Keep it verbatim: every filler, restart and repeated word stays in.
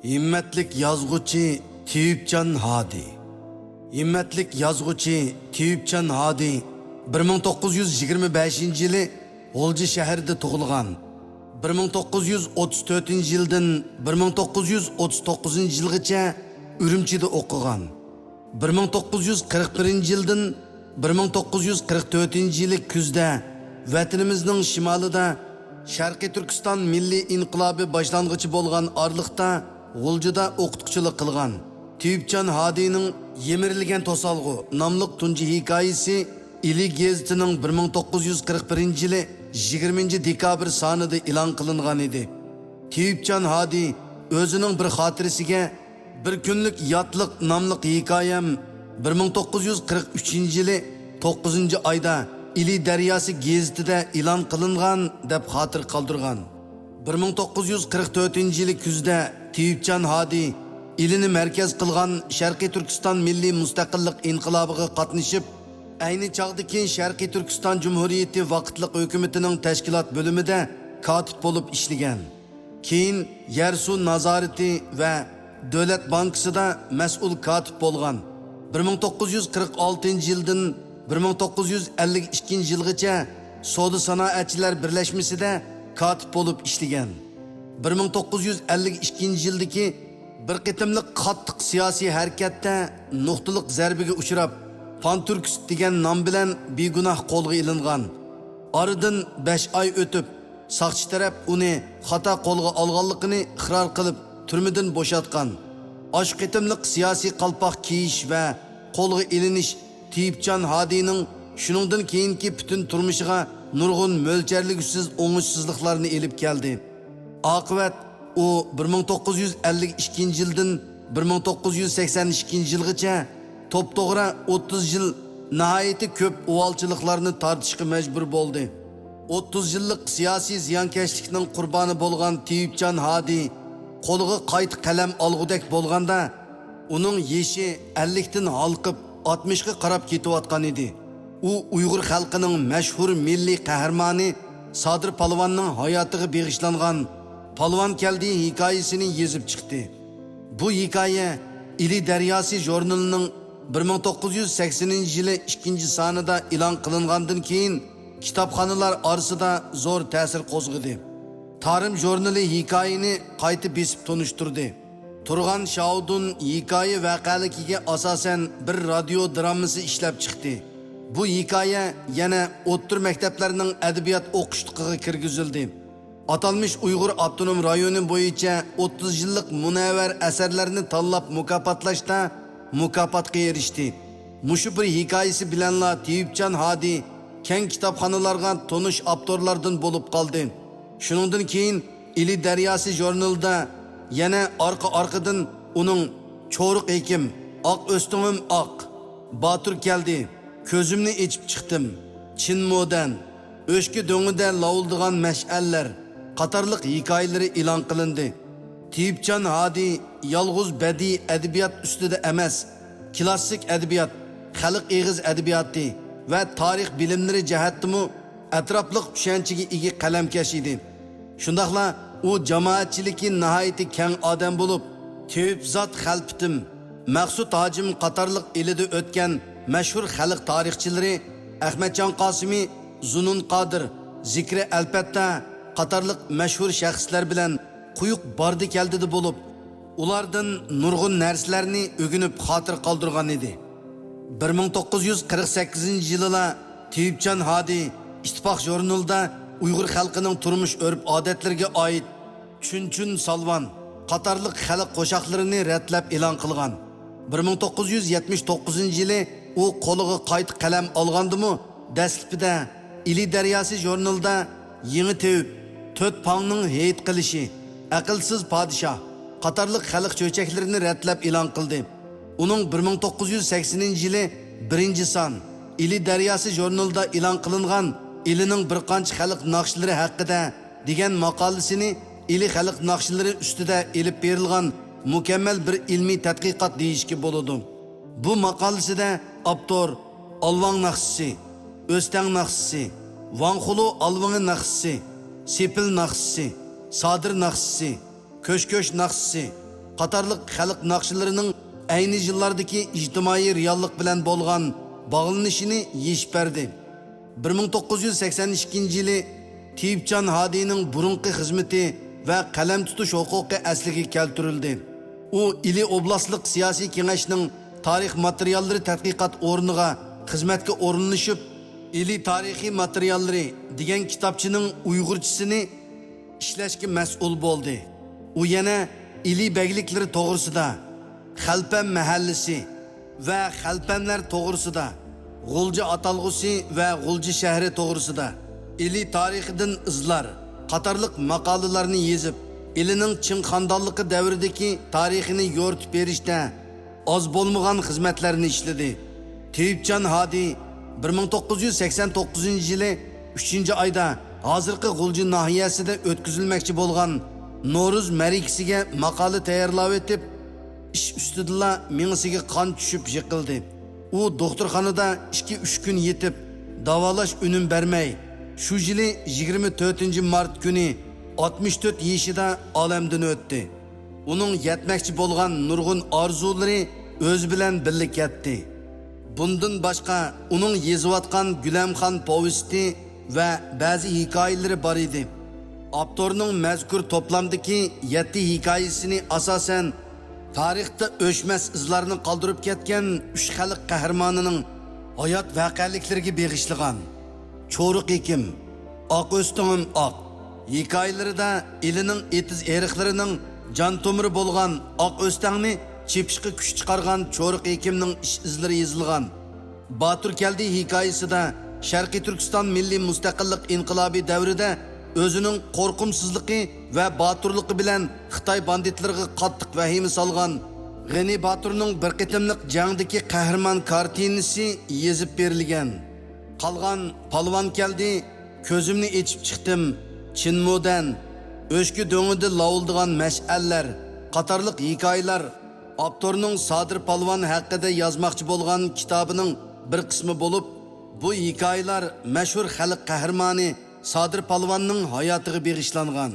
ھىممەتلىك يازغۇچى تېيىپجان ھادى. ھىممەتلىك يازغۇچى تېيىپجان ھادى بىر مىڭ توققۇز يۈز يىگىرمە بەشىنچى يىلى غۇلجا شەھىرىدە تۇغۇلغان. بىر مىڭ توققۇز يۈز ئوتتۇز تۆتىنچى يىلدىن بىر مىڭ توققۇز يۈز ئوتتۇز توققۇزىنچى يىلغىچە ئۈرۈمچىدە ئوقۇغان. بىر مىڭ توققۇز يۈز قىرىق بىرىنچى يىلدىن بىر مىڭ توققۇز يۈز قىرىق تۆتىنچى يىلى كۈزدە ۋەتىنىمىزنىڭ شىمالىدا شەرقىي تۈركىستان مىللىي ئىنقىلابى باشلانغۇچە بولغان ئارىلىقتا غۇلجىدا ئوقۇتقۇچىلىق قىلغان. تېيىپجان ھادىنىڭ يىمىرىلگەن توسالغۇ ناملىق تۇنجى ھېكايىسى ئىلى گېزىتىنىڭ بىر مىڭ توققۇز يۈز قىرىق بىرىنچى يىلى يىگىرمىنچى دېكابىر سانىدا ئېلان قىلىنغان ئىدى. تېيىپجان ھادى ئۆزىنىڭ بىر خاتىرىسىگە بىر كۈنلۈك ياتلىق ناملىق ھېكايەم بىر مىڭ توققۇز يۈز قىرىق ئۈچىنچى يىلى توققۇزىنچى ئايدا ئىلى دەرياسى گېزىتىدە ئېلان قىلىنغان دەپ خاتىرە قالدۇرغان. بىر مىڭ توققۇز يۈز قىرىق تۆتىنچى يىلى كۈزدە تېيىپجان ھادى ئىلىنى مەركەز قىلغان شەرقىي تۈركىستان مىللىي مۇستەقىللىق ئىنقىلابىغا قاتنىشىپ، ئەينى چاغدىكى شەرقىي تۈركىستان جۇمھۇرىيىتى ۋاقىتلىق ھۆكۈمىتىنىڭ تەشكىلات بۆلۈمىدە كاتىپ بولۇپ ئىشلىگەن. كېيىن يەر سۇ نازارىتى ۋە دۆلەت بانكىسىدا مەسئۇل كاتىپ بولغان. بىر مىڭ توققۇز يۈز قىرىق ئالتىنچى يىلدىن بىر مىڭ توققۇز يۈز ئەللىك ئىككىنچى يىلغىچە سودا سانائەتچىلەر بىرلەشمىسىدە كاتىپ بولۇپ ئىشلىگەن. بىر مىڭ توققۇز يۈز ئەللىك ئىككىنچى يىلدىكى بىر قېتىملىق قاتتىق سىياسىي ھەرىكەتتە نۇقتىلىق زەربىگە ئۇچراپ، پانتۈركىست دېگەن نام بىلەن بىگۇناھ قولغا ئېلىنغان. ئارىدىن بەش ئاي ئۆتۈپ، ساقچى تەرەپ ئۇنى خاتا قولغا ئالغانلىقىنى ئىقرار قىلىپ، تۈرمىدىن بوشاتقان. ئاشۇ قېتىملىق سىياسىي قالپاق كىيىش ۋە قولغا ئېلىنىش تېيىپجان ھادىنىڭ شۇنىڭدىن كېيىنكى پۈتۈن تۇرمۇشىغا نۇرغۇن مۆلچەرلىگۈسىز ئوڭۇشسىزلىقلارنى ئېلىپ كەلدى. ئاقىۋەت ئۇ بىر مىڭ توققۇز يۈز ئەللىك ئىككىنچى يىلدىن بىر مىڭ توققۇز يۈز سەكسەن ئىككىنچى يىلغىچە توپتوغرا ئوتتۇز يىل ناھايىتى كۆپ ئۇۋالچىلىقلارنى تارتىشقا مەجبۇر بولدى. ئوتتۇز يىللىق سىياسىي زىيانكەشلىكنىڭ قۇربانى بولغان تېيىپجان ھادى قولىغا قايتا قەلەم ئالغۇدەك بولغاندا، ئۇنىڭ يېشى ئەللىكتىن ھالقىپ ئاتمىشقا قاراپ كېتىۋاتقان ئىدى. ئۇ ئۇيغۇر خەلقىنىڭ مەشھۇر مىللىي قەھرىمانى سادىر پالۋاننىڭ ھاياتىغا بېغىشلانغان پالۋان كەلدى ھېكايىسىنى يېزىپ چىقتى. بۇ ھېكايە ئىلى دەرياسى ژۇرنىلىنىڭ بىر مىڭ توققۇز يۈز سەكسىنىنچى يىلى ئىككىنچى سانىدا ئېلان قىلىنغاندىن كېيىن، كىتابخانىلار ئارىسىدا زور تەسىر قوزغىدى. تارىم ژۇرنىلى ھېكايىنى قايتا بېسىپ تونۇشتۇردى. تۇرغان شاۋدۇن ھېكايە ۋەقەلىكىگە ئاساسەن بىر رادىيو دراممىسى ئىشلەپ چىقتى. بۇ ھېكايە يەنە ئوتتۇرا مەكتەپلەرنىڭ ئەدەبىيات ئوقۇشلۇقىغا كىرگۈزۈلدى. ئاتالمىش ئۇيغۇر ئاپتونوم رايونى بويىچە ئوتتۇز يىللىق مۇنەۋۋەر ئەسەرلەرنى تاللاپ مۇكاپاتلاشتا مۇكاپاتقا ئېرىشتى. مۇشۇ بىر ھېكايىسى بىلەنلا تېيىپجان ھادى كەڭ كىتابخانىلارغا تونۇش ئاپتورلاردىن بولۇپ قالدى. شۇنىڭدىن كېيىن ئىلى دەرياسى ژۇرنىلىدا يەنە ئارقا-ئارقىدىن ئۇنىڭ چورۇق ھېكىم، ئاق ئۆستۈڭۈم ئاق، باتۇر كەلدى، كۆزۈمنى ئېچىپ چىقتىم، چىن مودەن، ئۆچكە دۆڭىدە لاۋۇلدىغان مەشئەللەر قاتارلىق ھېكايىلىرى ئېلان قىلىندى. تېيىپجان ھادى يالغۇز بەدىئىي ئەدەبىيات ئۈستىدە ئەمەس، كىلاسسىك ئەدەبىيات، خەلق ئېغىز ئەدەبىياتى ۋە تارىخ بىلىملىرى جەھەتتىمۇ ئەتراپلىق چۈشەنچىگە ئىگە قەلەمكەش ئىدى. شۇنداقلا ئۇ جامائەتچىلىكى ناھايىتى كەڭ ئادەم بولۇپ، تېۋىپزات خەلپىتىم، مەخسۇت ھاجىم قاتارلىق ئىلىدە ئۆتكەن مەشھۇر خەلق تارىخچىلىرى ئەخمەتجان قاسىمى، زۇنۇن قادىر، زىكرى ئەلپەتتە قاتارلىق مەشھۇر شەخسلەر بىلەن قويۇق باردى-كەلدىدە بولۇپ، ئۇلاردىن نۇرغۇن نەرسىلەرنى ئۆگىنىپ خاتىرە قالدۇرغان ئىدى. بىر مىڭ توققۇز يۈز قىرىق سەككىزىنچى يىلىلا تېيىپجان ھادى ئىتتىپاق ژۇرنىلىدا ئۇيغۇر خەلقىنىڭ تۇرمۇش ئۆرپ-ئادەتلىرىگە ئائىت چۈنچۈن سالۋان قاتارلىق خەلق قوشاقلىرىنى رەتلەپ ئېلان قىلغان. بىر مىڭ توققۇز يۈز يەتمىش توققۇزىنچى يىلى ئۇ قولىغا قايتا قەلەم ئالغاندىمۇ، دەسلىپىدە ئىلى دەرياسى ژۇرنىلىدا يېڭى تېۋىپ، تۆت پاڭنىڭ ھېيت قىلىشى، ئەقىلسىز پادىشاھ قاتارلىق خەلق چۆچەكلىرىنى رەتلەپ ئېلان قىلدى. ئۇنىڭ بىر مىڭ توققۇز يۈز سەكسىنىنچى يىلى بىرىنچى سان ئىلى دەرياسى ژۇرنىلىدا ئېلان قىلىنغان ئىلىنىڭ بىر قانچە خەلق ناخشىلىرى ھەققىدە دېگەن ماقالىسىنى ئىلى خەلق ناخشىلىرى ئۈستىدە ئېلىپ بېرىلغان مۇكەممەل بىر ئىلمىي تەتقىقات دېيىشكە بولىدۇ. بۇ ماقالىسىدە ئاپتور ئالۋاڭ ناخشىسى، ئۆستەڭ ناخشىسى، ۋاڭخۇلۇ ئالۋىڭى ناخشىسى، سېپىل ناخشىسى، سادىر ناخشىسى، كۆشكۆش ناخشىسى، قاتارلىق خەلق ناخشىلىرىنىڭ ئەينى يىللاردىكى ئىجتىمائىي رېئاللىق بىلەن بولغان باغلىنىشىنى يېشىپ بەردى. بىر مىڭ توققۇز يۈز سەكسەن ئىككىنچى يىلى تېيىپجان ھادىينىڭ بۇرۇنقى خىزمىتى ۋە قەلەم تۇتۇش ھوقۇقى ئەسلىگە كەلتۈرۈلدى. ئۇ ئىلى ئوبلاستلىق سىياسىي كېڭەشنىڭ تارىخ ماتېرىياللىرى تەتقىقات ئورنىغا خىزمەتكە ئورۇنلىشىپ، ئىلى تارىخىي ماتېرىياللىرى دېگەن كىتابچىنىڭ ئۇيغۇرچىسىنى ئىشلەشكە مەسئۇل بولدى. ئۇ يەنە ئىلى بەگلىكلىرى توغرىسىدا، خەلپەم مەھەللىسى ۋە خەلپەملەر توغرىسىدا، غۇلجا ئاتالغۇسى ۋە غۇلجا شەھىرى توغرىسىدا، ئىلى تارىخىدىن ئىزلار قاتارلىق ماقالىلەرنى يېزىپ، ئىلىنىڭ چىڭ خاندانلىقى دەۋرىدىكى تارىخىنى يورۇتۇپ بېرىشتە ئاز بولمىغان خىزمەتلەرنى ئىشلىدى. تېيىپجان ھادى بىر مىڭ توققۇز يۈز سەكسەن توققۇزىنچى يىلى ئۈچىنچى ئايدا ھازىرقى غۇلجا ناھىيەسىدە ئۆتكۈزۈلمەكچى بولغان نورۇز مەرىكىسىگە ماقالە تەييارلاۋېتىپ، ئىش ئۈستىدىلا مېڭىسىگە قان چۈشۈپ يىقىلدى. ئۇ دوختۇرخانىدا ئىككى-ئۈچ كۈن يېتىپ، داۋالاش ئۈنۈم بەرمەي، شۇ يىلى يىگىرمە تۆتىنچى مارت كۈنى ئاتمىش تۆت يېشىدا ئالەمدىن ئۆتتى. ئۇنىڭ يەتمەكچى بولغان نۇرغۇن ئارزۇلىرى ئۆزى بىلەن بىللە كەتتى. بۇندىن باشقا، ئۇنىڭ يېزىۋاتقان گۈلەمخان پوۋېستى ۋە بەزى ھېكايىلىرى بار ئىدى. ئاپتورنىڭ مەزكۇر توپلامدىكى يەتتە ھېكايىسىنى ئاساسەن، تارىختا ئۆچمەس ئىزلارنى قالدۇرۇپ كەتكەن ئۈچ خەلق قەھرىمانىنىڭ ھايات ۋەقەلىكلىرىگە بېغىشلىغان. چورۇق ھېكىم، ئاق ئۆستىڭىم ئاق ھېكايىلىرىدە ئىلىنىڭ ئېتىز-ئېرىقلىرىنىڭ جان تومۇرى بولغان ئاق ئۆستەڭنى چېپىشقا كۈچ چىقارغان چورۇق ھېكىمنىڭ ئىش-ئىزلىرى يېزىلغان. باتۇر كەلدى ھېكايىسىدە شەرقىي تۈركىستان مىللىي مۇستەقىللىق ئىنقىلابى دەۋرىدە ئۆزىنىڭ قورقۇمسىزلىقى ۋە باتۇرلۇقى بىلەن خىتاي باندىتلىرىغا قاتتىق ۋەھىمە سالغان غېنى باتۇرنىڭ بىر قېتىملىق جەڭدىكى قەھرىمان كارتىنىسى يېزىپ بېرىلگەن. قالغان پالۋان كەلدى، كۆزۈمنى ئېچىپ چىقتىم، چىنمۇدەن، ئۆچكە دۆڭىدە لاۋۇلدىغان مەشئەللەر قاتارلىق ھېكايىلەر ئاپتورنىڭ سادىر پالۋان ھەققىدە يازماقچى بولغان كىتابىنىڭ بىر قىسمى بولۇپ، بۇ ھېكايىلەر مەشھۇر خەلق قەھرىمانى سادىر پالۋاننىڭ ھاياتىغا بېغىشلانغان.